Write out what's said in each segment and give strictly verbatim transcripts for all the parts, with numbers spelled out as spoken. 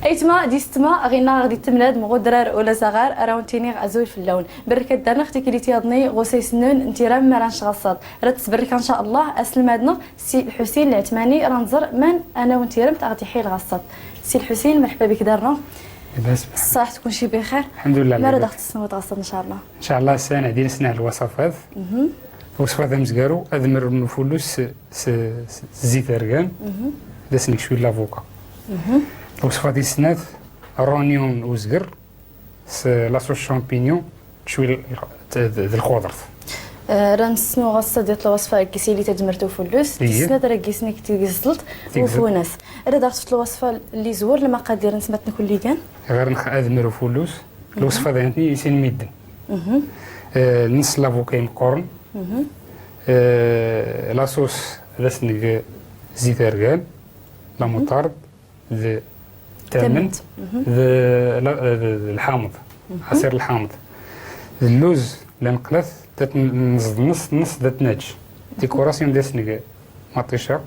Aytma d yessetma, ɣinna ɣ-di-ttemnad mɣudrar ula zaɣar, ara wen-tiniɣ azul fell-awen. Berrkat darnɣ tiklit yaḍni ɣ-usayes-nnun n tiram mara nec ɣaṣṣaḍ. Rad tesberrk n ca allah aselmad-nnɣ, Ssi Lḥusin Lɛetmani, ra nẓer man anaw n tiremt aɣ-d-iḥil ɣaṣṣaḍ. Ssi Lḥusin, merḥba bik darnɣ. Ṣṣaḥt, kunci bixir? Lḥemdullah. Mara daɣ tessnwit ɣaṣṣaḍ n ca allah? N ca allah, ass-a ad nɛeddi nesnah lwaṣafat. Lwaṣfat amezgaru, admer n ufullus s, s, s zzit argan, d asneg cwi n lavuka. Lwaṣfa tis snat, rognon uzger, s la sauce champignon, cwi l, d, d lxudrt. Ra nessnu ɣaṣṣaḍ lwaṣfa gis ili tadmert ufullus, tis snat ra gis nik tigzelt ufunas. Ra daɣ tfet lwaṣfa lli zur, lmaqadir-ns matn kulli gan. Ɣer nx admer ufullus, lwaṣfa d ayantni isin midden. Ness lavuka imqqurn, la sauce d asneg zzit argan, la moutarde, d tamment, d, la, d, d lḥamḍ, ɛṣir lḥamḍ. D lluz, la nqlat, dat nẓḍ ness, ness dat naǧ. Décoration d asneg maṭica,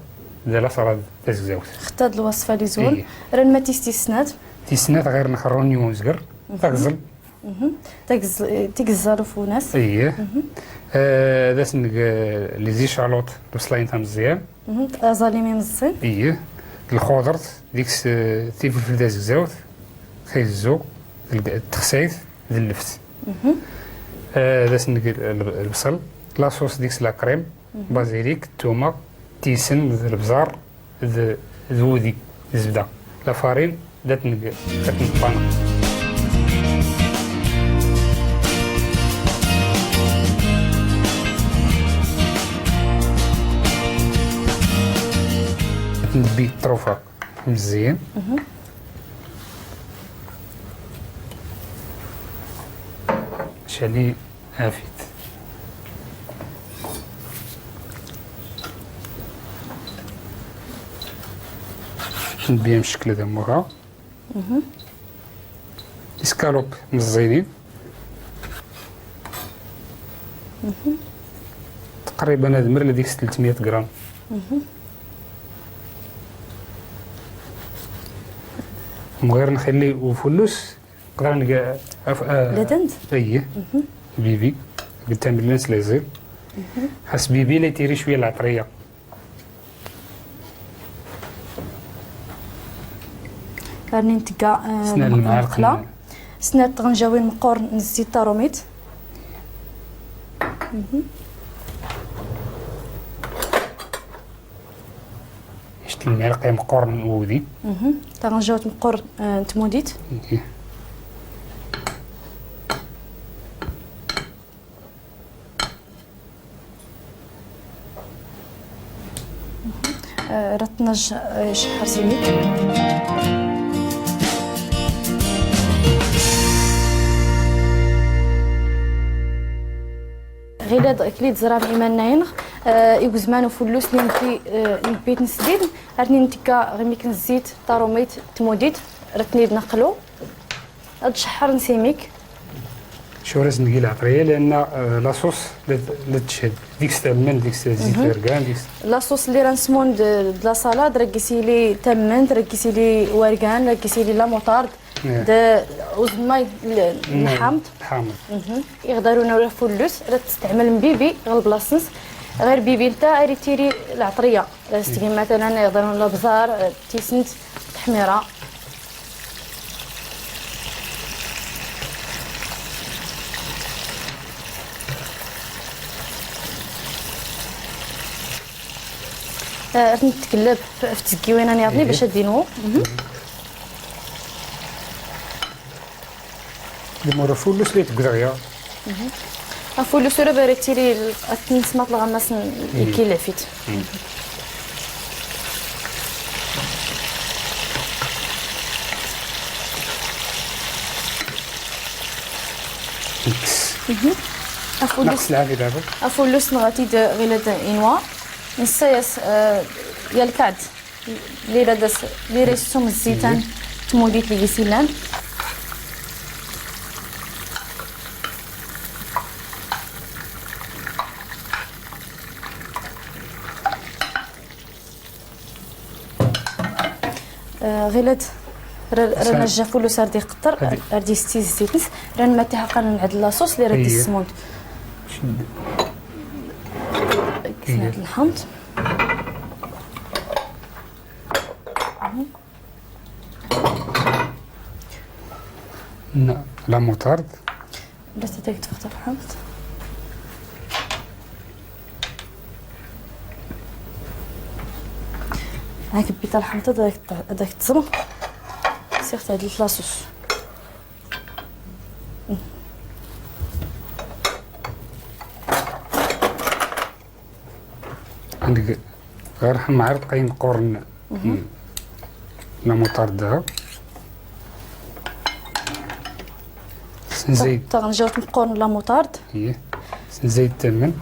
d la ṣalad tazegzawt. Xtad lwaṣfa lli zur, ra nma tis, tis snat. Tis snat ɣer nx rognon uzger, tagẓel. Tagẓ, tigẓel ufunas. Iyyeh. D asneg, les échalotes, lbṣlayin tamẓẓiyan. Aẓalim imẓẓin. Iyyeh. Lxudrt, diks, tiflfl tazegzawt, tizzu, d texsayt, d lleft. D asneg, lbṣel, la sauce diks la crème, bazilik, ttuma, tisn, d lbẓar, d, d wudi, d zbda. La farine, dat neg, dat neg panq. Dat nbbi ṭṭrufa mzyin. Cali afit. Nbbi amcekl d amuha. Escalope mẓẓinin. Tqriban ad mrl diks tltmyat gram. Mɣir nxilli ufullus, qdr neg af, a, ladand? Ayyeh. Bibi. Qd tamllant s laẓil. Xas bibi la itiri cwi lɛeṭriya. Rni ntgga, eh, snat lmɛalq, snat tɣenjawin mqqurn n zzit tarumit. Ct lmɛalq mqqurn n wudi. Taɣenjawt mqqurn, eh, n tmudit. Eh, ra tnaj, eh, cḥḥar s imi. Ɣilad akli d-ẓram imannayen, eh, iguzman ufullus li nbbi, eh, nbbi-t nsdid, ar tnin ntikka ɣ imik n zzit, tarumit, tmudit, ra tnid naqlu. Ad cḥḥren s imik. Cura s ngi lɛeṭriya, lianna, eh, la sauce la, la tchad. Diks talman, diks zzit argan, diks. La sauce li ra nsmun d, d la salade, ra gis ili tamment, ra gis ili wargan, ra gis ili la moutarde, d uzemmay l, lḥamḍ. Lḥamḍ. Iɣ darun ura fullus, ra tstɛmln bibi ɣ lblas-ns. Ɣir bibi nta, ar itiri lɛeṭriya. Stgin matalan iɣ darun labẓar, tisnt, tḥmira. Ar tntkllb f tzggiwin-a niḍni bac ad inwu. Dmur afullus li tgdɣya. Afullus ur abar ittiri, ad t-nsmaṭ lɣammas n ikki lɛfit. Afullus. Afullus nɣat-id ɣilad inwa. Nessayas, eh, yalkad. Lira das, lira issum zzitan, tmudit li gis illan. Eh, ɣilad, راه، راه نجا فولوس، راه دي قطر، راه دي ستي زيتنس، راه ما تيحقن من عند لاصوص اللي راه دي السموند. كسنات الحمض. لا، لا موطارد. بس هذاك تفخت الحمض. هاك بيتا الحمض، هذاك، هذاك التصمغ. سير تعدل في لاصوص. عندك غير حنا معرقين قرن. لا موطارد. نزيد. طاغ نجاوت نقورن لا موطارد. ايه. نزيد تمن.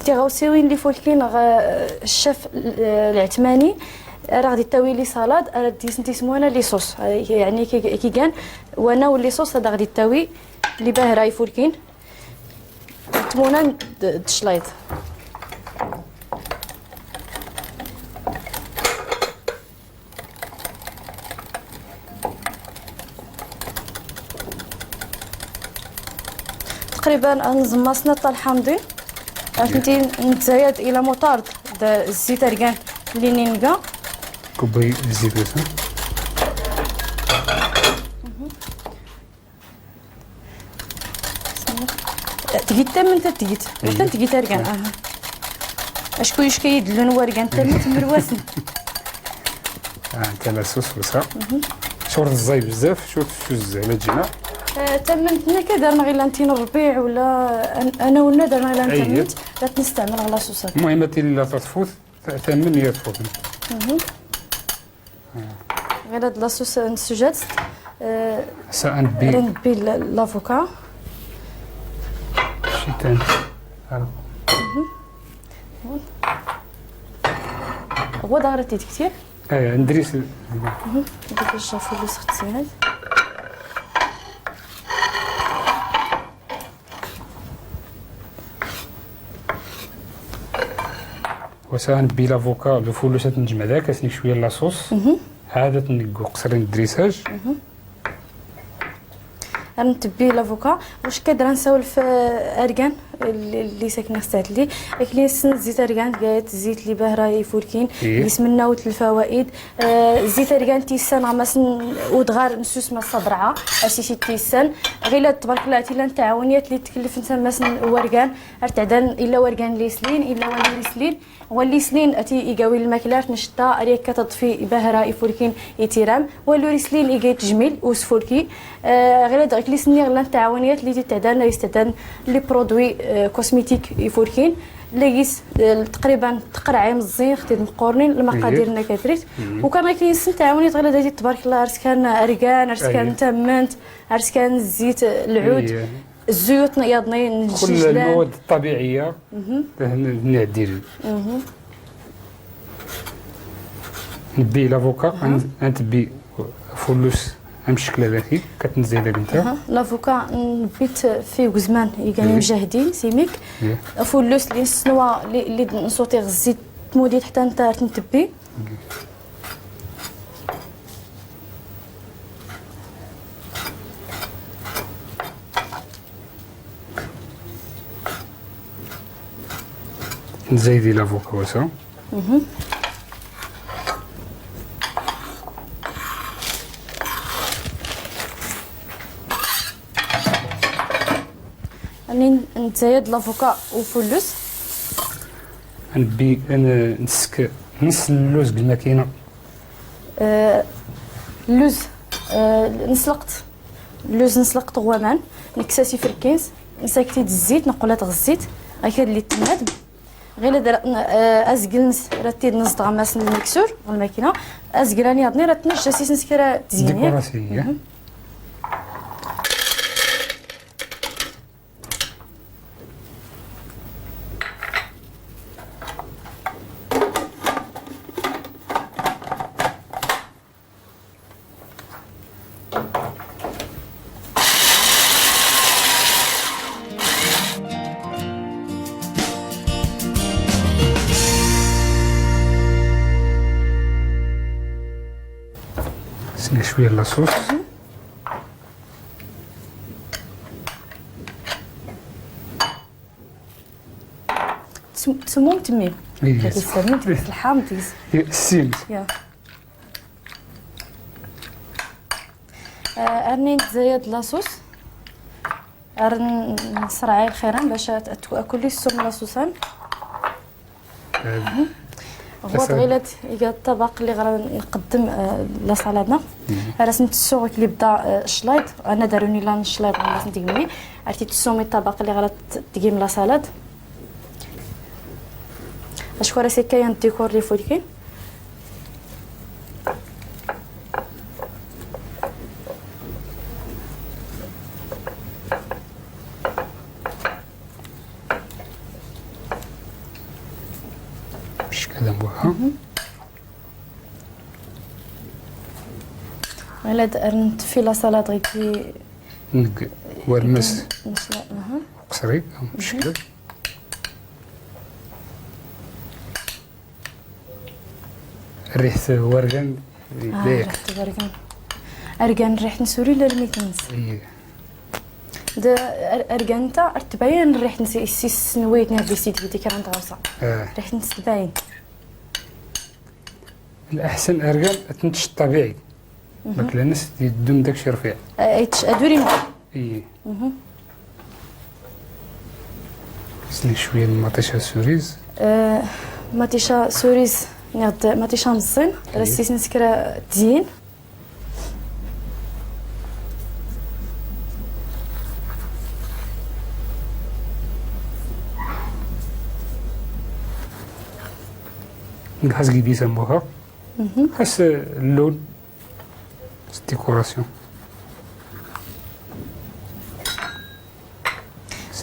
تي غاوسيوين لي فولكين غ-، الشاف ال-، العثماني، راه غادي تاوي لي صالاد، راه ديس نتي سمونا لي صوص. يعني كي، كي كان وانا ولي صوص هذا غادي تاوي لي باه راي فولكين. تمونا د-، دشلايط. تقريبا نزماسنا طال حامضين. عرفتي نتزايد الى موطارد د-، الزيت اركان اللي نينكا. كوبي الزيت مثلا. تجي تم انت تجي. انت تجي ترجع. اها. اشكو يشكي يدلون ورقه انت متمروسن. آه، انت لا سوس وسا. شورت الزاي بزاف، شورت شو الزاي لا تجينا. آه، تمنت هنا كي درنا غير لانتين الربيع ولا أن-، انا ولا درنا غير لانتين. لا تنستعمل على صوصات. المهم تي لا تفوت، ثمن هي تفوت. غير هاد لاصوص نسجات. آه، سا نبي. غير نبي ل-، لافوكا. شي تاني. هو داغرة تيت كتير. ايه، ندريس ال-، دوك الشافو اللي سخت سيهاد. وسان بي لافوكا، لو فولو سات نجمع داك، اسني شوية لاصوص. عادة نقو قصرين الدريساج. انا نتبي لافوكا، واش كدرا نسولف، آه، اركان اللي، اللي ساكنه ستعدلي. اكلي سن زيت اركان، قالت زيت اللي باه راهي فولكين، يسمناوت الفوائد. آه، زيت اركان تيسان غمسن ودغار مسوس ما صبرعه، اسيسي تيسان. غير تبارك الله تيلان تعاونيات اللي تكلف انت مسن وركان، ارتعدان الا وركان ليسلين، الا ولي ريسلين. ولي سنين اتي ايقاوي الماكلات نشطة اريكا تطفي بهرة يفوركين يتيرام، ولوري سنين ايقاي تجميل وسفوركي. آه، غير دغك لي سنين غلان تعاونيات اللي تتعدان يستعدان لي برودوي، آه، كوسميتيك يفوركين. لقيس، آه، تقريبا تقرعي مزين ختي مقورنين المقادير نكاتريت. وكان كاين سن تعاونيات غير دايتي تبارك الله، عرس كان اركان، عرس كان تمنت، عرس كان الزيت، آه، العود. الزيوت ياضنين كل الجيجلان. المواد الطبيعية. نعدير. نبي لافوكا، نتبي فولوس، امشكل هذاك كتنزل هذاك انت. لافوكا نبيت في وزمان يقاني مجاهدين سيميك. فولوس اللي نسنوا اللي، اللي نصوتي غزيت موديت حتى انت نتبي. نزيدي لافوكا وسا. راني نتزايد لافوكا وفولوس. نبي ن-، نسك نص اللوز بالماكينة. آه، اللوز، آه، نسلقت. اللوز نسلقت غوامان، نكساسي في الكيس، نسكتي الزيت، نقولها تغزيت، هكا اللي تناد. غير در-، آه، ازقل نس-، رتيد نص غماس المكسور، الماكينة. ازقل راني هضني، راه تنش جاسيس نسكرة تزينية. ديكوراسيون. شوية لاصوص. تسم-، تسموم تميم. إيه. هادي تسموم تميم، تيس الحام، تيس. إيه، السيم. يا. آه، أرني نتزايد لاصوص. أرن نصرعي الخيران باش أت-، أت-، أكل لي السوم لاصوصان. آه. هو أسد. تغيلت يجا الطبق اللي غادي نقدم، آه، لاصالادنا. مم. راه سميت السوق اللي بدا، آه، الشلايط. أنا داروني لان الشلايط، أنا سميت قمي. عرفتي تسومي الطبق اللي غادي تقيم لاصالاد. أشكر سكايا الديكور اللي فوتكين. مش كده مهم. ولا د-، نطفي لاصالاد غيكي. نق-، ورمس. نش-، أها. قصري، مش كده. ريحة ورقان. آه، ليك. ريحة ورقان. أرقان ريحة نسوري لا الميكنس؟ إيه. د-، أر-، أرقان تا أرتباين ريحة نسي-، سي سنويت نبي سيدي ديك راه نتغوصة. آه. ريحة نسباين. الأحسن أرقان تنتش الطبيعي. مهم. باك لنس يدوم داكشي رفيع. آه، يتش-، أدوري مو. إيه. مهم. سني شوية المطيشة سوريز. آه، مطيشة سوريز، نغد مطيشة مزين، إيه. رسيس نسكرة تزيين. نحس كيفي سموها. مهم. حس اللون. ديكوراسيون.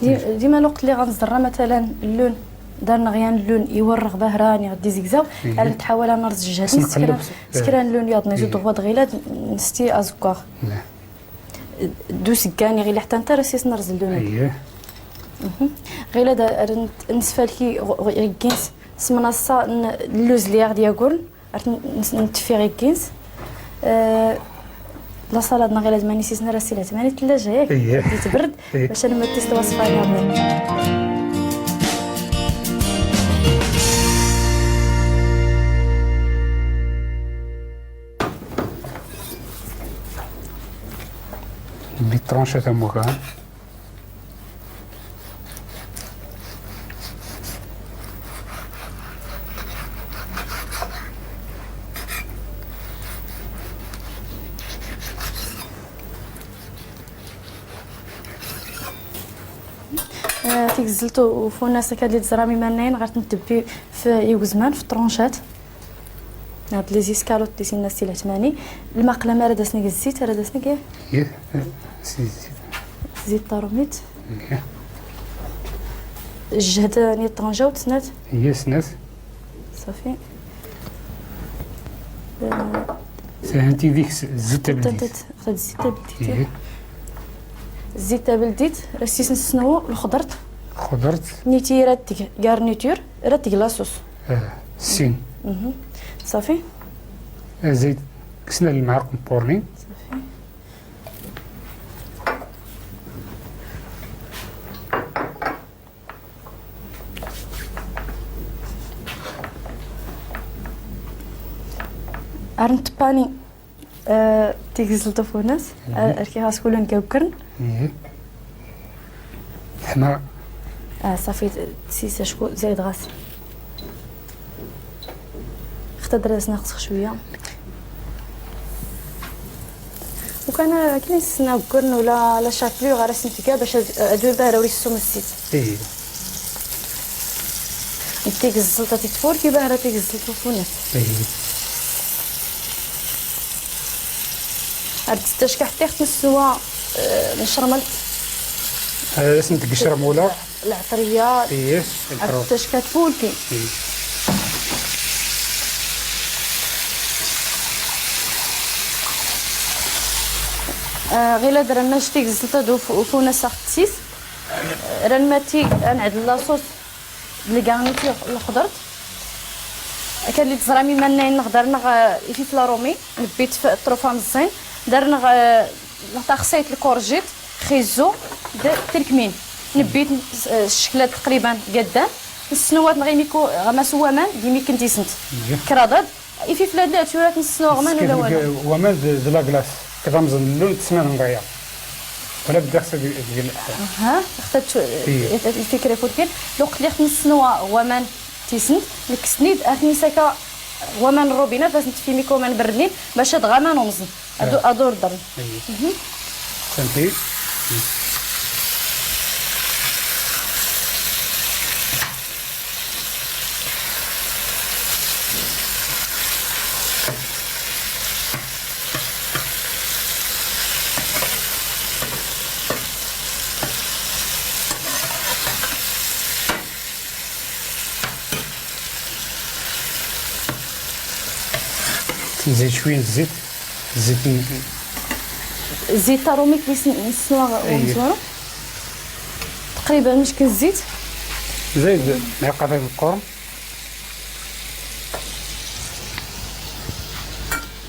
دي-، ديما الوقت اللي غنزرع مثلًا اللون، دار نغيان اللون يورغ بهراني غدي زيكزاو، إيه. أنا نتحاول أنا نرز الجهة دي، اسمع سكران، قلب، سكران إيه. اللون ياض نزيد إيه. غوض غيلاد، نستي أزكواغ. لا. دو سكاني غير حتى أنت راسيس نرز اللون. إيه. مهم. غيلاد أرنت-، نسفالكي غ-، غ-، غيكينس، سمنصة ن-، اللوز اللي ياغ دياغورن. عرفت ن-، نس-، نتفي غير كينز. آه، لا صالاد نغير لازم نسيت نرسي لها ثمانية ثلاجة ياك؟ إيه. بديت برد. إيه. باش أنا ما تيست وصفة اليوم. بيترونشة تاع مغان. آه، تيك زلتو وفوناس هكا اللي تزرامي مانين، غير تنتبي في يوزمان في الطرونشات. هاد لي زيسكالوت دي سينا سي العثماني. المقلة ما راه داسني الزيت، راه داسني كاع. إيه، سي زيت. زيت طاروميت. إيه. الجهد ني طونجا وتسنات. إيه، سنات. صافي. آه. سهلتي ديك س-، الزيت تبديت. تت-، تت-، خد الزيت تبديت. إيه. الزيت تبديت، راه سيس نسنو الخضرت. خضرت. نيتي راه تيك-، غارنيتور، راه تيك لاصوص. آه، سين. مهم. صافي. آه، زيت. كسنا المعاق مبورنين. صافي. أرنت باني، آه، تيك زلطة فوناس، آه، أركي غاس كلن كوكرن. إيه. حنا. آه، صافي، سيسا شكو زايد غاس. اختدر ناقص شوية. وكان كي نستنى كرن ولا لا شابلي غير سنتيكا باش أد-، أدوي بهرة وريسو من السيت. إيه. نتيك الزلطة تيتفور كي بهرة تيك الزلطة فونت. إيه. هاد الستاش كحتى خصنا السوا، آه، نشرمل. آه، اسم تقشر مولا. العطرية. إيه، الحروف. حتى شكات فولكي. إيه. آه، غير درنا شتي زلطة دو ف-، فونا ساختيس. آه، رنماتي نعد لاصوص لي غارنيتير الخضرت. كان لي تزرامي مالناين نقدر نغ-، يفيف لا رومي، نبيت في الطروفة مزين. Darnɣ, eh, taxsayt lkurjit, xizu, d tirkmin. Nbbit, eh, ccekla taqriban gaddan. Nsnwatnɣ imiku ɣ mass n waman d imiken tisnt. Iya. Kraḍ-ad, ififlad la tura tnsnwa ɣ waman ula wala. Waman d, d la glace. Kḍa mẓn llun tsnan n ɣaya. Wala bdiɣ s deg, deg lḥal. Aha, xtat, iya, lfikra fulkin. Luqt liɣ tnsnwa ɣ waman tisnt, nksnid, atni saka ɣ waman n rubina, tasnt f imiku waman brnin, bac ad ɣ aman umẓn. Adu, adu ur ḍarn. Iya. Mhm. Santi. Nzid cwiya n zzit. Zzit n- zzit tarumit li s-, nsnwa ɣ-, iya, umzwaru. Taqriban mckan zzit. Nzid mɛlqat n lqurn.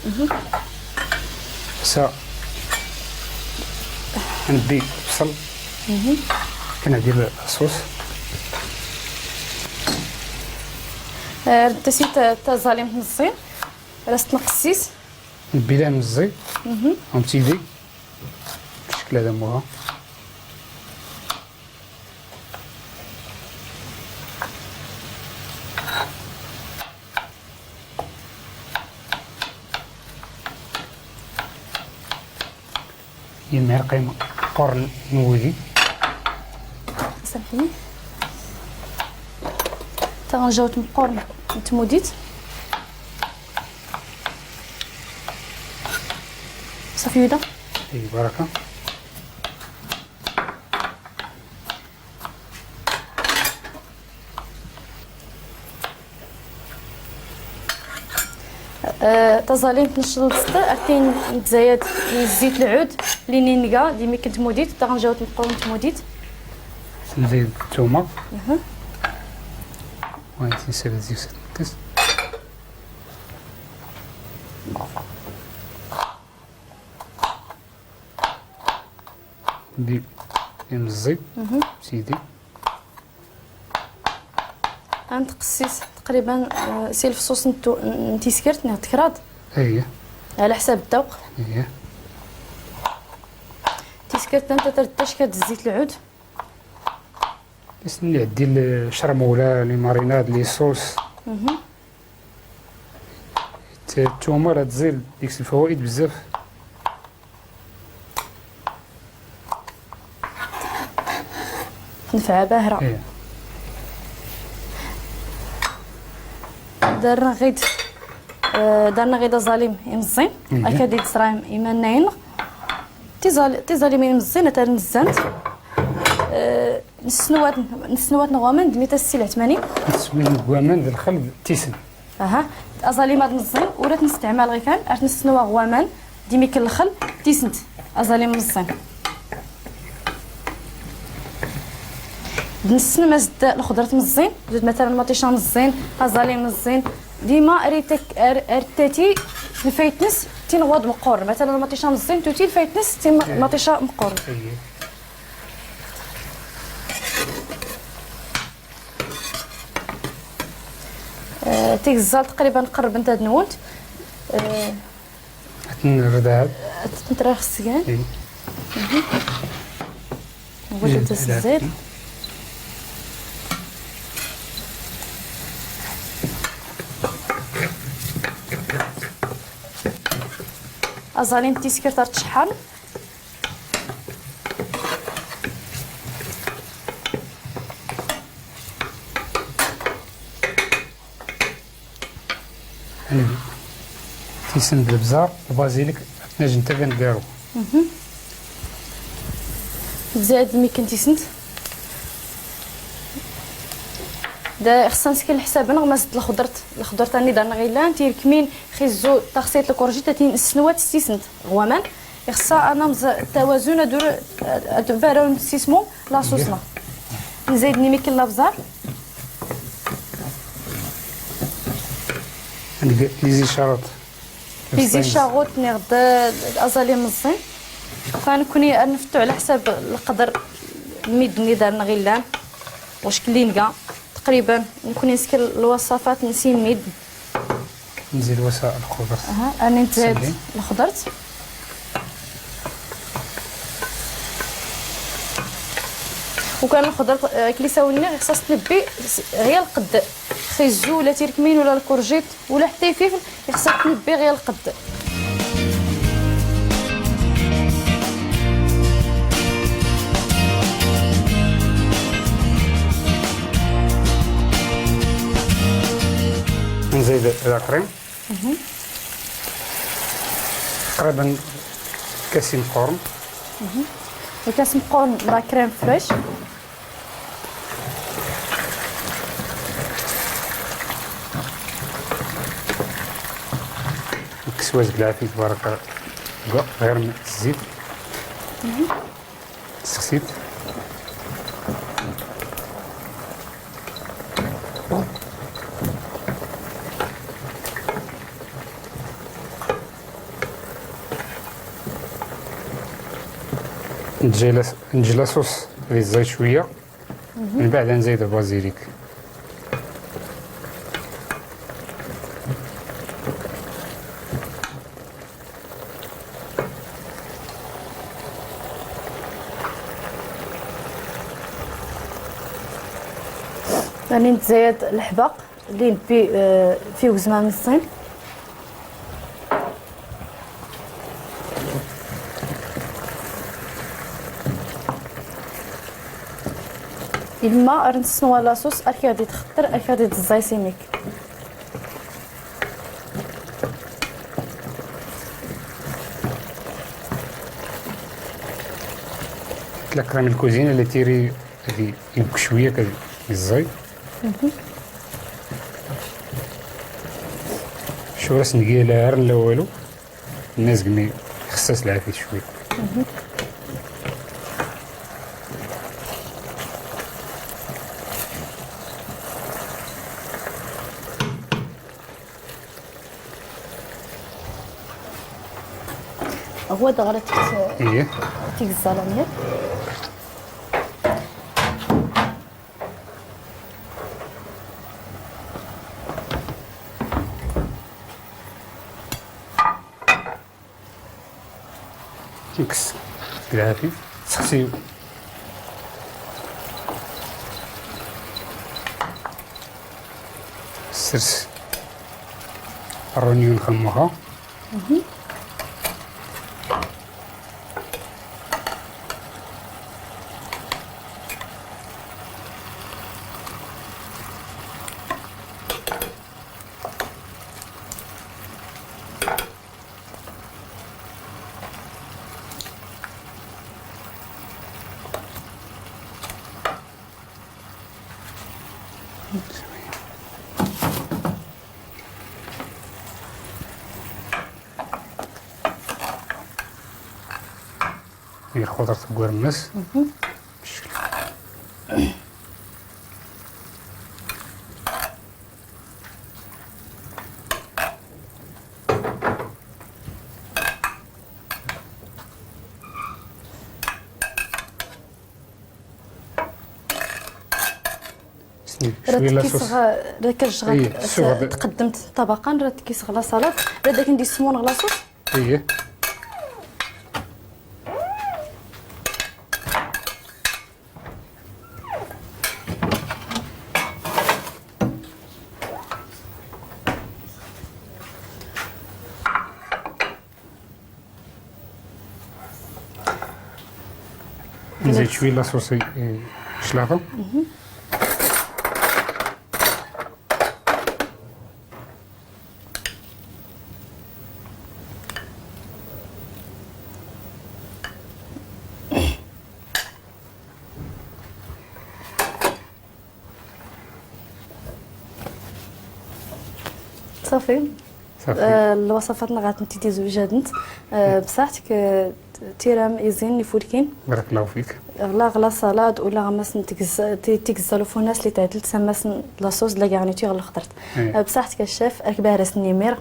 Mhm. Sa nbbi bṣel. Mhm. Kan ad yili ṣṣuṣ. Eh, rdd-as i ta-, taẓalim mẓẓin. Ras tnqssis. Nbbi la mẓẓi. Mhm. Am tidi. Ccekla d amuha. Imir qim qurn n wudi. Samḥini. Taɣenjawt meqqren n tmudit. Ṣafi yuda. Ay baraka. Eh, taẓalin tneclḍt, akken tzayyad zzit lɛud, lli nga, d imiken n tmudit, taɣenjawt meqqren n tmudit. Nzid ttuma. Mhm. Wa nti nsabad zzit. Di imẓẓi, mhm, sidi. Ad nqessis taqriban, eh, si lefṣuṣ n tu-, n tiskert, neɣ d kraḍ. Aya. Ɛla ḥsab ddawq. Aya. Tiskert anta tard tacka d zzit lɛud. Isni ɛeddi lcrmula, les marinades, les sauces. Mhm. T-, ttuma ra tẓil deg-s lfawaid bzzaf. Tnfeɛ bahra. Iya. Darna ɣid, eh, darna ɣid aẓalim imẓẓin. Iya. Akka d-iṣra imannayen. Tiẓal-, tiẓalimin imẓẓin, atan nzzant. Eh, Nsnwat, nsnwat n waman d mita sila tmanin. Nsnwat n waman d lxel d tisn. Aha. Aẓalim ad mẓẓin, ur ad nstɛmal ɣikan, ar t-nsnwa ɣ waman, d imiken lxel, tisnt. Aẓalim mẓẓin. D nsn mas d lxudrat mẓẓin, zud matalan maṭica mẓẓin, aẓalim mẓẓin. Dima ar itak-, ar, ar tati lfayt-ns tin ɣwad meqqur. Matalan maṭica mẓẓin, tuti lfayt-ns tin ma-, maṭica meqqur. Iya. Eh, tigẓẓal taqriban qerrbent ad nwunt. Eh, ad ten-nrdaɛad. Ad ten-nrdaɛad s zzit. Mhm. Wajad s zzit. Aẓalim tiskert ar tceḥḥan. Tisn d lbẓar, lbazilik, tnajn tagan garu. Mhm. Tzayd imiken tisnt. Da ixṣṣan skin lḥsab-nneɣ mas d lxudrt, lxudrt anni darnɣ illan, tirkmin, xizzu, taxsayt, lkurjit, atin ssnwat s tisnt ɣ waman. Ixṣṣa ad namẓ tawazun ad ur, ad ur ara ur nessismu laṣuṣ-nneɣ. Nzayd n imiken labẓar. Neg les échalotes. بيزي شاغوت نيغد أزالي مزين. فنكوني نفتو على حساب القدر ميد نيدار نغيلان. واش كلينكا تقريبًا نكوني نسكر الوصفات نسيميد. نزيد وسائل الخضر. أها، أنا نزيد سلي. الخضرت. وكان الخضر، آه، كلي ساوني خصها تنبي غير القد. خيزو ولا تيركمين ولا الكورجيت ولا حتى يفيفل، خصها تنبي غير القد. نزيد لا كريم. تقريبًا كاس مقورن. وكاس مقورن لا كريم فريش. نكسوها زبلاتي تبارك الله. غير من الزيت. سخسيت. نجي لس-، نجي لاصوص في الزيت شوية. من بعد نزيد البازيليك. راني نزيد الحبق اللي نبي، آه، فيه وزمة من الصين. إما رنسنوا لاصوص أكيد تخطر أكيد تزاي سيميك. لا كريم الكوزينة اللي تيري هذه يبقى شوية كذا الزيت. شو راس نقيلة لا والو. الناس قمي خصص العافية شوية. هو دغرة تيك-، إيه. تيك الزلمية. تنكس بالعافية، سخسيو. سرس الرونيون خمخة. هي الخضرة تقوى المس. شوية لا صوص. راه كيسغ-، راه كنشغل إيه، ت-، تقدمت طبقا، راه كيسغ لا صالاد، راه داك ندي سمون لا صوص. إيه. نزيد شوية لاصوص، إيه، شلاضة. صافي. صافي. آه، الوصفات نغات نتي دي زوج هاد نت. آه، بصحتك، آه، Tiram izin ifulkin. Ɣla ɣla salad ula ɣamasn tigzza lufunas li tɛdl tsammasn lasus d la garnitur ɣ lxḍrt. Bsaḥt kacaf akbar asn imir.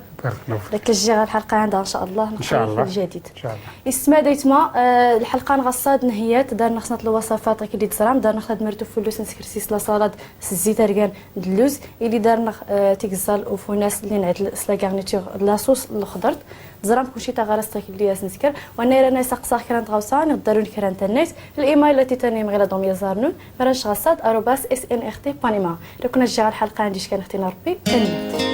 Lak jjiɣ lḥalqa anda ncallah nxalli fi ljadid. Isma daytma lḥalqa n ɣassad nhiyat darnx snat lwasafat akli dzram darnx tadmrtu fullu snskr sis la salad s zzit argan d lluz ili darnx tigzza lufunas li nɛdl s la garnitur d lasus lxḍrt. Dzram kunci taɣarast akli asnskr wanna irana isaqsax kran tɣawsa nɣdarun kran tannayt. Limayl ati tannim ɣila dom yazarnun mranc ɣassad arobas snrt pnma. Rakna jjiɣ lḥalqa andi ckan xtina rbbi tannayt.